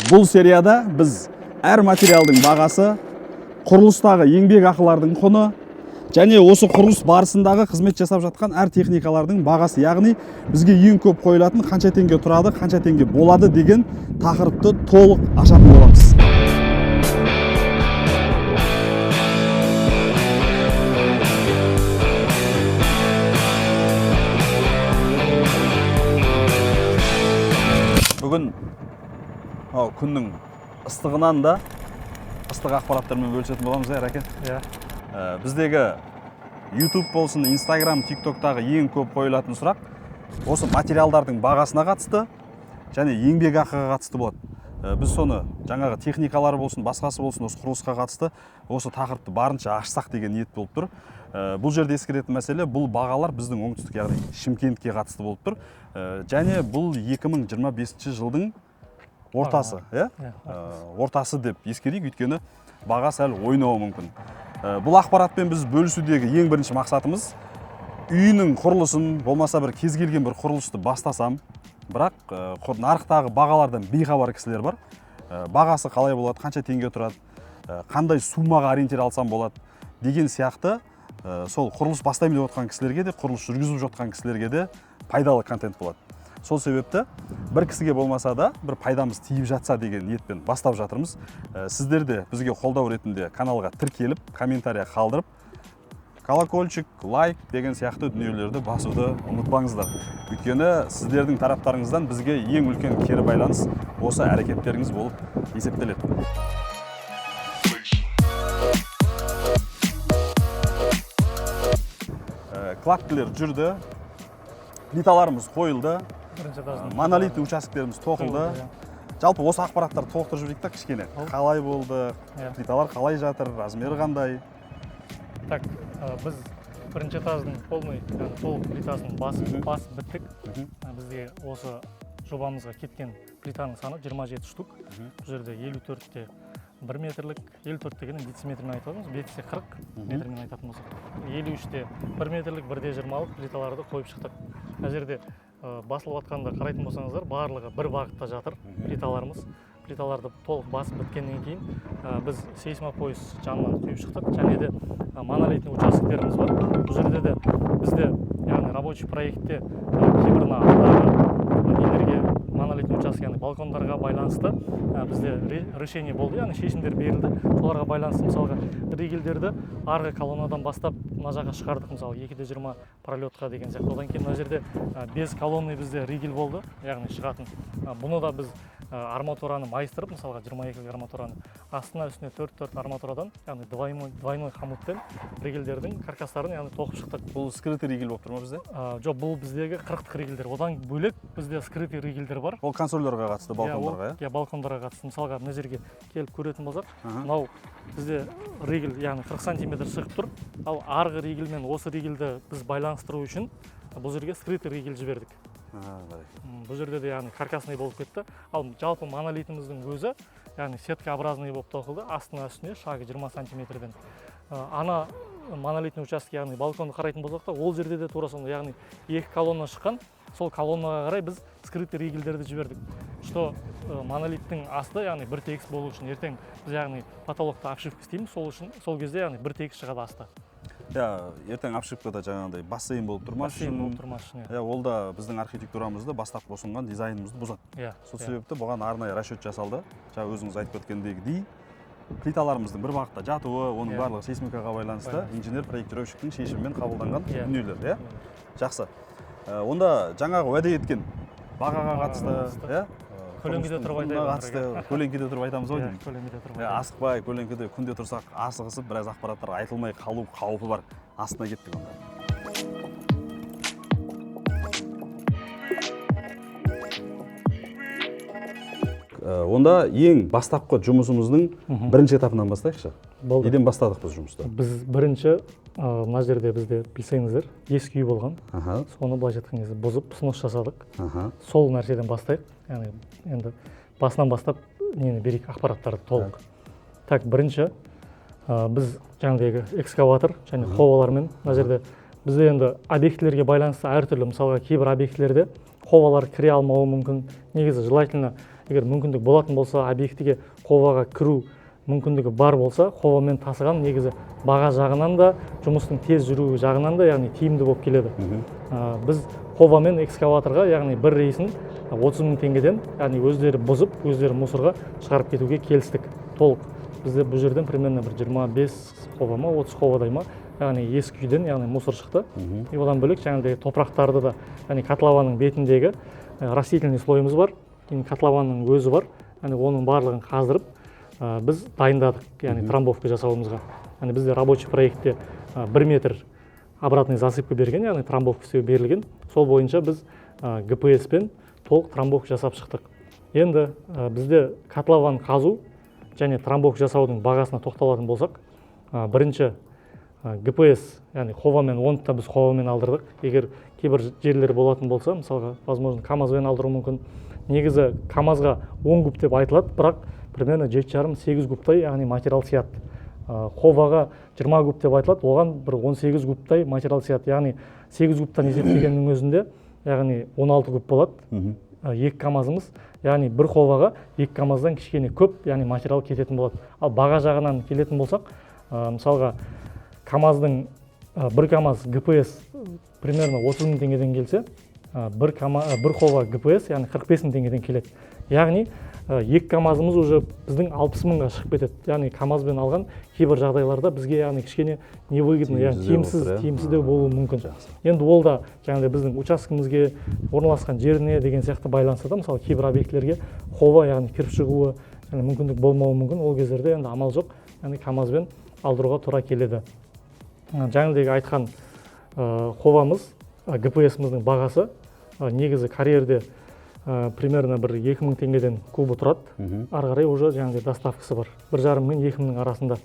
Бұл серияда біз әр материалдың бағасы, құрылыстағы еңбек ақылардың құны және осы құрылыс барысындағы қызмет жасап жатқан әр техникалардың бағасы, яғни бізге ең көп қойылатын қанша теңге тұрады, қанша теңге болады деген тақырыпты толық ашатын боламыз. Бүгін мынау күннің ыстығынан да ыстық ақпараттармен бөлісетін боламыз, иә, Рәке? Иә. Біздегі YouTube болсын, Instagram, TikToктағы ең көп қойылатын сұрақ осы материалдардың бағасына қатысты және еңбек ақыға қатысты болады. Біз соны жаңағы техникалар болсын, басқасы болсын, осы құрылысқа қатысты осы тақырыпты барынша ашсақ деген ниет болып тұр. Бұл жерде ескеретін мәселе, бұл бағалар біздің оңтүстік, яғни Шымкентке қатысты болып тұр. Және бұл 2025 жылдың ортасы, иә? Иә. Ортасы деп ескерейік, өйткені баға сәл ойнауы мүмкін. Бұл ақпаратпен біз бөлісудегі ең бірінші мақсатымыз үйінің құрылысын, болмаса бір кез келген бір құрылысты бастасам, бірақ нарықтағы бағалардан бейхабар кісілер бар. Бағасы қалай болады, қанша теңге тұрады, қандай суммаға ориентир алсам болады деген сияқты, сол құрылыс бастаймын деп отқан кісілерге де, құрылыс жүргізіп жатқан кісілерге де пайдалы контент болады. Сол себепті бір кісіге болмаса да бір пайдамыз тиіп жатса деген ниетпен бастап жатырмыз. Сіздер де бізге қолдау ретінде каналға тіркеліп, комментария қалдырып, колокольчик, лайк деген сияқты дүниелерді басуды ұмытпаңыздар. Өйткені сіздердің тараптарыңыздан бізге ең үлкен кері байланыс осы әрекеттеріңіз болып есептеледі. Кладкілер жүрді, плиталарымыз қойылды, Бірінші этаждың монолитный учаскелеріміз тоқылды. Қойылды, иә. Жалпы осы ақпараттарды толықтырып жіберейік та кішкене. Қалай болды, плиталар қалай жатыр, размері қандай? Так, біз бірінші этаждың полный, яғни толық плитасын басып, басып біттік. Бізге осы жобамызға кеткен плитаның саны 27 штук. Бұл жерде 54-те 1 метрлік, 54 дегеннің дециметрмен айтып жатырмыз, бетсе 40 метрмен айтатын болсақ. 53-те 1 метрлік, 1-де 20-лық плиталарды қойып шықтық. Мына жерде басылып жатқанда қарайтын болсаңыздар, барлығы бір бағытта жатыр плиталарымыз. Плиталарды толық басып біткеннен кейін біз сейсмопояс жанынан құйып шықтық және де монолитный учаскелеріміз бар. Бұл жерде де бізде, яғни рабочий проектте кейбір мына алдағы нелерге, монолитный учаске, яғни балкондарға байланысты бізде решение болды, яғни шешімдер берілді. Соларға байланысты, мысалға, ригельдерді арғы колоннадан бастап мына жаққа шығардық, мысалы, 2-де 20 пролетқа деген сияқты. Одан кейін мына жерде без колонны бізде ригель болды, яғни шығатын. Бұны да біз арматураны майыстырып, мысалға, 22 арматураны астына үстіне төрт төрт арматурадан, яғни двойной хомутпен ригельдердің каркастарын, яғни, тоқып шықтық. Бұл скрытый ригель болып тұр ма бізде? Жоқ, бұл біздегі 40-тық ригельдер. Одан бөлек бізде скрытый ригельдер бар. Ол консольдарға қатысты, Иә, ол- балкондарға, иә? Иә, балкондарға қатысты. Мысалға, мына жерге келіп көретін болсақ, мынау бізде ригель, яғни 40 сантиметр шығып тұр. Ал арғы ригель мен осы ригельді біз байланыстыру үшін бұл жерге скрытый ригель жібердік. Бәрекелді. Бұл жерде де, яғни, каркасный болып кетті. Ал жалпы монолитіміздің өзі, яғни, сеткообразный болып тоқылды, астына үстіне шагы 20 сантиметрден. Ана монолитный участок, яғни балконды қарайтын болсақ та, ол жерде де тура сондай, яғни екі колонна шыққан, сол колоннаға қарай біз скрытый ригельдерді жібердік, что монолиттің асты, яғни, бір тегіс болу үшін. Ертең біз, яғни, потолокта обшивка істейміз, сол үшін сол кезде, яғни, бір тегіс шығады асты. Иә, ертең обшивкада жаңағыдай бассейн болып тұрмас Бассейн үшін. болып тұрмас үшін, иә. Иә, ол да біздің архитектурамызды, бастапқы ұсынған дизайнымызды бұзады. Сол себепті бұған арнайы расчет жасалды. Жаңа өзіңіз айтып кеткендегідей, плиталарымыздың бір бағытта жатуы, оның барлығы сейсмикаға байланысты Байланысты. инженер проектировщиктің шешімімен қабылданған дүниелер, иә? Иә. Жақсы. Онда жаңағы уәде еткен бағаға Бағаға қатысты, қатысты. иә? Көлеңкеде Құрылыстың тұрып құнына айтайық қатысты, көлеңкеде тұрып айтамыз ғой Иә, деймін. көлеңкеде тұрып Иә, айтайық. асықпай, көлеңкеде күнде тұрсақ, асығысып біраз ақпараттар айтылмай қалу қаупі бар. Астына кеттік онда. Онда ең бастапқы жұмысымыздың бірінші этапынан бастайықшы. Болды. Неден бастадық біз жұмысты? Біз бірінші мына жерде бізде, білсеңіздер, ескі үй болған. Соны, былайша айтқан кезде, бұзып снос жасадық. Сол нәрседен бастайық, яғни енді басынан бастап нені берейік, ақпараттарды толық. Так, бірінші біз жаңағыдегі экскаватор және ховалармен мына жерде бізде енді объектілерге байланысты әртүрлі. Мысалға, кейбір объектілерде ховалар кіре алмауы мүмкін. Негізі желательно Егер мүмкіндік болатын болса, объектіге ховаға кіру мүмкіндігі бар болса, ховамен тасыған негізі баға жағынан да, жұмыстың тез жүруі жағынан да, яғни тиімді болып келеді. Біз ховамен экскаваторға, яғни бір рейсін 30 мың теңгеден, яғни өздері бұзып, өздері мусорға шығарып кетуге келістік толық. Бізде бұл жерден примерно бір 25 хова ма, 30 ховадай ма, яғни ескі үйден, яғни мусор шықты. И одан бөлек жаңағыдай топырақтарды да, яғни котлованның бетіндегі растительный слойымыз бар, кейін котлованның өзі бар, яғни оның барлығын қаздырып, біз дайындадық, яғни трамбовка жасауымызға. Яғни бізде рабочий проектте 1 метр обратный засыпка берген, яғни трамбовка істеу берілген. Сол бойынша біз ГПС пен толық трамбовка жасап шықтық. Енді бізде котлован қазу және трамбовка жасаудың бағасына тоқталатын болсақ, бірінші ГПС, яғни ховамен, оны да біз ховамен алдырдық. Егер кейбір жерлер болатын болса, мысалға, возможно, КамАЗбен алдыру мүмкін. Негізі КамАЗға 10 куб деп айтылады, бірақ примерно 7,5-8 кубтай, яғни материал сияды. Ховаға 20 куб деп айтылады, оған бір 18 кубтай материал сияды. Яғни 8 кубтан есептегеннің өзінде, яғни 16 куб болады. Екі КамАЗымыз, яғни бір ховаға екі КамАЗдан кішкене көп, яғни материал кететін болады. Ал баға жағынан келетін болсақ, мысалға, КамАЗдың бір КамАЗ ГПС примерно 30 мың теңгеден келсе, бір хова ГПС, яғни 45 мың теңгеден келеді. Яғни екі КамАЗымыз уже біздің 60 мыңға шығып кетеді. Яғни КамАЗбен алған кейбір жағдайларда бізге, яғни кішкене невыгодно, яғни тиімсіздеу тиімсіз болып тұр, иә? Тиімсіздеу болуы мүмкін. Енді ол да жаңағыдай біздің учаскемізге, орналасқан жеріне деген сияқты байланысты да. Мысалы, кейбір объектілерге хова, яғни кіріп шығуы және мүмкіндік болмауы мүмкін. Ол кездерде енді амал жоқ, яғни КамАЗбен алдыруға тура келеді. Жаңағыдегі айтқан ховамыз, ГПС-іміздің бағасы негізі карьерде примерно бір 2000 теңгеден кубы тұрады. Ары қарай уже жаңағыдай доставкасы бар, 1,5 мен 2000-ның арасында.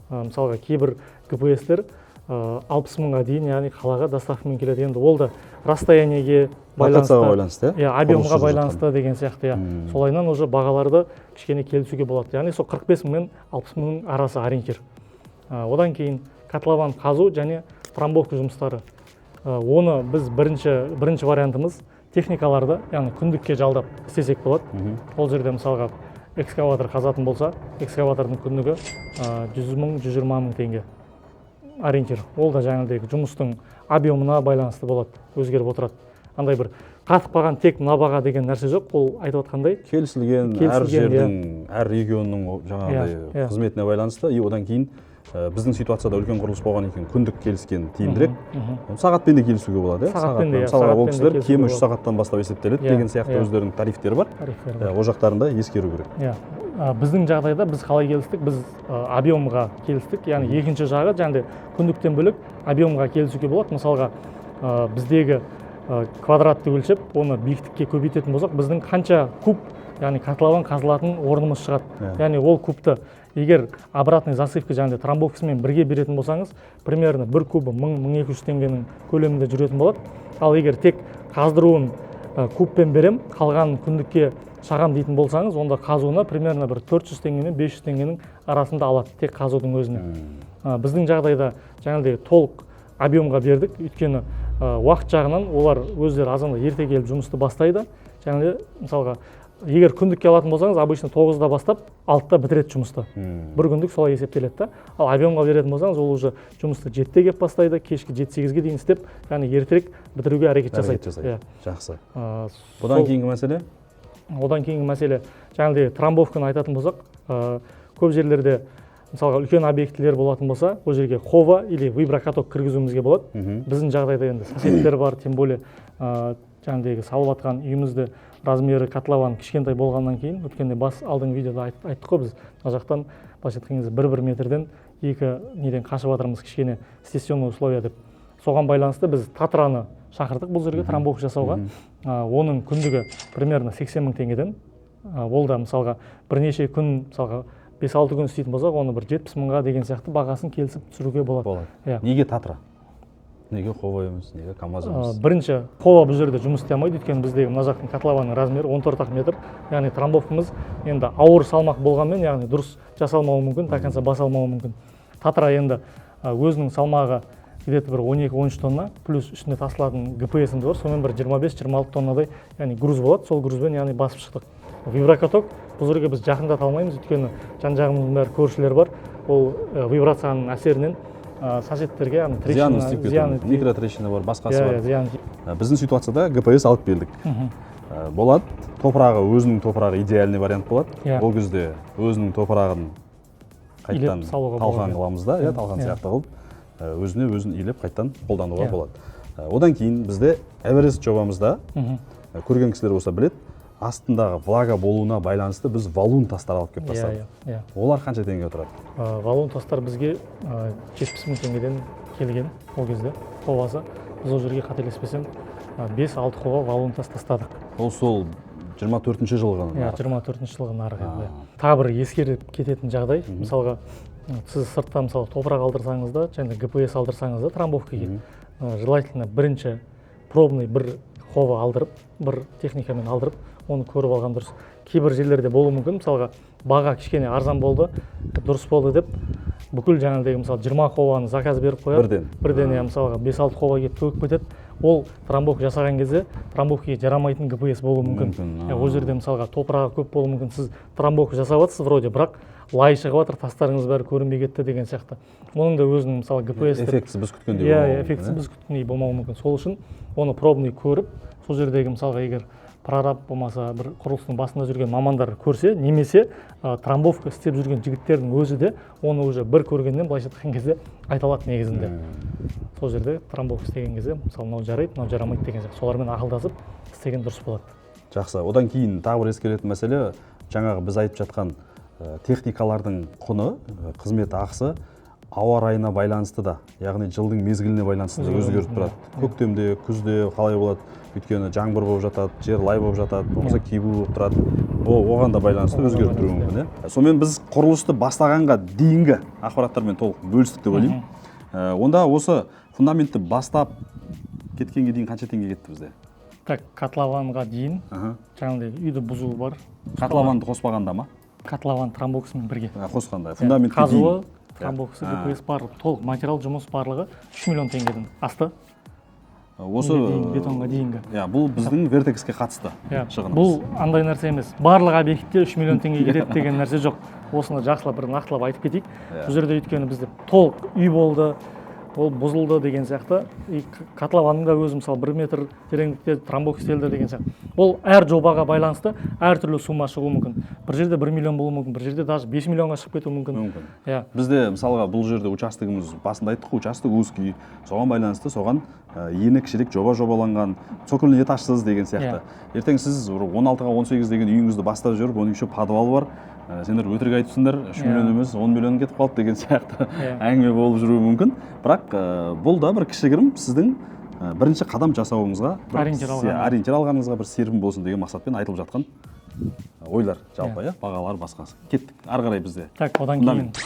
Мысалға, кейбір ГПС-тер 60 мыңға дейін, яғни қалаға доставкамен келеді. Енді ол да расстояниеге байланысты. Локацияға байланысты, иә? Иә, объемға Құрылыс жүріп байланысты деген сияқты, иә. Солайынан уже бағаларды кішкене келісуге болады. Яғни сол 45 мың мен 60 мыңның арасы ориентир. Одан кейін котлован қазу және трамбовка жұмыстары. Оны біз бірінші вариантымыз техникаларды, яғни күндікке жалдап істесек болады. Ол жерде, мысалға, экскаватор қазатын болса, экскаватордың күндігі 100 мың, 120 мың теңге ориентир. Ол да жаңағыдай жұмыстың объемына байланысты болады, өзгеріп отырады. Андай бір қатып қалған тек мына баға деген нәрсе жоқ. Ол айтып отқандай келісілген әр келісілген, иә. жердің, әр регионның жаңағыдай Иә, иә. қызметіне байланысты. И одан кейін біздің ситуацияда үлкен құрылыс болғаннан кейін күндік келіскен тиімдірек. Сағатпен де келісуге болады, иә? Сағатпен де, иә, Мысалға, ол сағатпен де кісілер келісуге кемі 3 болады. сағаттан бастап есептеледі деген сияқты өздерінің тарифтері бар. Тарифтері бар. Иә, ол жақтарын да ескеру керек. Иә. Біздің жағдайда біз қалай келістік? Біз объемға келістік. Яғни екінші жағы, жаңағыдай күндіктен бөлек объемға келісуге болады. Мысалға, біздегі квадратты өлшеп, оны биіктікке көбейтетін болсақ, біздің қанша куб, яғни котлован қазылатын орнымыз шығады. Яғни ол кубты егер обратный засыпка, жаңағыдай трамбовкасымен бірге беретін болсаңыз, примерно бір кубы 1000, 1200 теңгенің көлемінде жүретін болады. Ал егер тек қаздыруын кубпен берем, қалғанын күндікке шағам дейтін болсаңыз, онда қазуына примерно бір 400 теңге мен 500 теңгенің арасында алады тек қазудың өзіне. Біздің жағдайда жаңағыдай толық объемға бердік, өйткені уақыт жағынан олар өздері азанда ерте келіп жұмысты бастайды. Жаңағыдай, мысалға, егер күндікке алатын болсаңыз, обычно 9-да бастап, 6-да бітіреді жұмысты. Бір күндік солай есептеледі да. Ал объемға беретін болсаңыз, ол уже жұмысты 7-де келіп бастайды, кешкі 7-8-ге дейін істеп, яғни ертерек бітіруге әрекет Әрекет жасайды. жасайды. Иә. Жақсы. Бұдан кейінгі мәселе? Одан кейінгі мәселе, жаңағыдай трамбовканы айтатын болсақ, көп жерлерде, мысалға, үлкен объектілер болатын болса, ол жерге хова или виброкаток кіргізуімізге болады. Біздің жағдайда енді соседтер бар, тем более жаңағыдегі салып жатқан үйімізді размері котлован кішкентай болғаннан кейін, өткенде бас алдыңғы видеода айттық қой, біз мына жақтан, былайша айтқан кезде, бір метрден екі неден қашып жатырмыз, кішкене стесненный условия деп. Соған байланысты біз Татраны шақырдық бұл жерге трамбовка жасауға. Оның күндігі примерно 80 мың теңгеден. Ол да, мысалға, бірнеше күн, мысалға, 5-6 күн істейтін болсақ, оны бір 70 мыңға деген сияқты бағасын келісіп түсіруге болады. Болады. Иә. Неге Татра? Неге хова емес, неге КамАЗ емес? Бірінші, хова бұл жерде жұмыс істей алмайды, өйткені біздегі мына жақтың котлованның размері 14 ақ метр. Яғни трамбовкамыз енді ауыр салмақ болғанмен, яғни дұрыс жасалмауы мүмкін, до конца баса алмауы мүмкін. Татра енді өзінің салмағы где-то бір 12-13 тонна, плюс үстіне тасылатын ГПС-іміз бар, сонымен бір 25-26 тоннадай, яғни груз болады. Сол грузбен, яғни, басып шықтық. Виброкаток бұл жерге біз жақындата алмаймыз, өйткені жан жағымыздың бәрі көршілер бар. Ол вибрацияның әсерінен соседтерге ана зиянын трещина, істеп кетуі зияны мүмкін. Микротрещина бар, басқасы иә бар. Иә, зиян. Біздің ситуацияда ГПС алып келдік. Болады, топырағы, өзінің топырағы идеальный вариант болады. Ол кезде өзінің топырағын қайтадан Илеп салуға талқан болады. қыламыз да, иә, талқан сияқты қылып, өзіне өзін илеп, қайтадан қолдануға болады. Одан кейін бізде Эверест жобамызда көрген кісілер болса біледі, астындағы влага болуына байланысты біз валун тастар алып келіп тастадық. иә иә Олар қанша теңге тұрады? Валун тастар бізге 70 000 теңгеден келген ол кезде қобасы. Біз ол жерге, қателеспесем, 5-6 қоба валун тас тастадық. Ол сол 24 жылғы Иә. нарық. 24 жылғы нарық еді, иә. Тағы бір ескеріп кететін жағдай: мысалға, сіз сырттан, мысалы, топырақ алдырсаңыз да және ГПС алдырсаңыз да трамбовкаге, желательно бірінші пробный бір қоба алдырып, бір техникамен алдырып, оны көріп алған дұрыс. Кейбір жерлерде болуы мүмкін, мысалға, баға кішкене арзан болды, дұрыс болды деп, бүкіл жаңағыдегі, мысалы, 20 қобаны заказ беріп қояды. Бірден. Бірден, иә. Мысалға, 5-6 қоба келіп төгіп кетеді. Ол трамбовка жасаған кезде трамбовкаға жарамайтын ГПС болуы мүмкін. Мүмкін. Иә, ол жерде, мысалға, топырағы көп болуы мүмкін. Сіз трамбовка жасап жатырсыз вроде, бірақ лай шығып жатыр, тастарыңыз бәрі көрінбей кетті деген сияқты. Оның да өзінің, мысалы, ГПС деп Эффектісі біз күткендей иә болмауы иә эффектісі мүмкін, біз күткендей болмауы мүмкін. Сол үшін оны пробный көріп, сол жердегі, мысалға, егер прораб болмаса бір құрылыстың басында жүрген мамандар көрсе немесе трамбовка істеп жүрген жігіттердің өзі де оны уже бір көргеннен, былайша айтқан кезде, айта алады негізінде. Сол жерде трамбовка істеген кезде, мысалы, мынау жарайды, мынау жарамайды деген сияқты, солармен ақылдасып істеген дұрыс болады. Жақсы. Одан кейін тағы бір ескеретін мәселе: жаңағы біз айтып жатқан техникалардың құны, қызмет ақысы ауа райына байланысты да, яғни жылдың мезгіліне байланысты да Өзгеруі өзгеріп мүмкін, тұрады. Көктемде, күзде қалай болады? Өйткені жаңбыр болып жатады, жер лай болып жатады, болмаса кебу болып тұрады. Оған да байланысты Оған да өзгеріп тұруы байланысты. мүмкін, иә. Сонымен, біз құрылысты бастағанға дейінгі ақпараттармен толық бөлістік деп ойлаймын. Онда осы фундаментті бастап кеткенге дейін қанша теңге кетті бізде? Так, котлованға дейін жаңағыдай үйді бұзу бар. Котлованды қоспағанда ма? Котлован трамбовкасымен бірге. А, қосқанда, фундаментке Қазуы, дейін. трамбовкасы, А. ГПС, барлық толық материал, жұмыс барлығы 3 миллион теңгеден асты. Осы Неге дейін, бетонға дейінгі. Иә, бұл біздің Вертекске қатысты шығынымыз. Бұл андай нәрсе емес, барлық объектте 3 миллион теңге кетеді деген нәрсе жоқ. Осыны жақсылап бір нақтылап айтып кетейік. Бұл жерде, өйткені, бізде толық үй болды, ол бұзылды деген сияқты, и котлованның да өзі, мысалы, 1 метр тереңдікте трамбовка істелді деген сияқты. Ол әр жобаға байланысты әртүрлі сумма шығуы мүмкін. Бір жерде 1 миллион болуы мүмкін, бір жерде даже 5 миллионға шығып кетуі мүмкін. Мүмкін. Иә. Бізде, мысалға, бұл жерде участогіміз, басында айттық қой, участок узкий, соған байланысты соған ені кішірек жоба жобаланған, цокольный этажсыз деген сияқты. Ертең сіз бір 16-ға 18 деген үйіңізді бастап жүріп, оның еще подвалы бар, сендер өтірік айтыпсыңдар, 3 миллион емес, 10 миллион кетіп қалды деген сияқты әңгіме болып жүруі мүмкін. Бірақ бұл да бір кішігірім сіздің бірінші қадам жасауыңызға бір Ориентир алған. Иә, ориентир алғаныңызға бір серпін болсын деген мақсатпен айтылып жатқан ойлар жалпы, иә, бағалар, басқасы. Кеттік ары қарай бізде Так, одан кейін фундамент.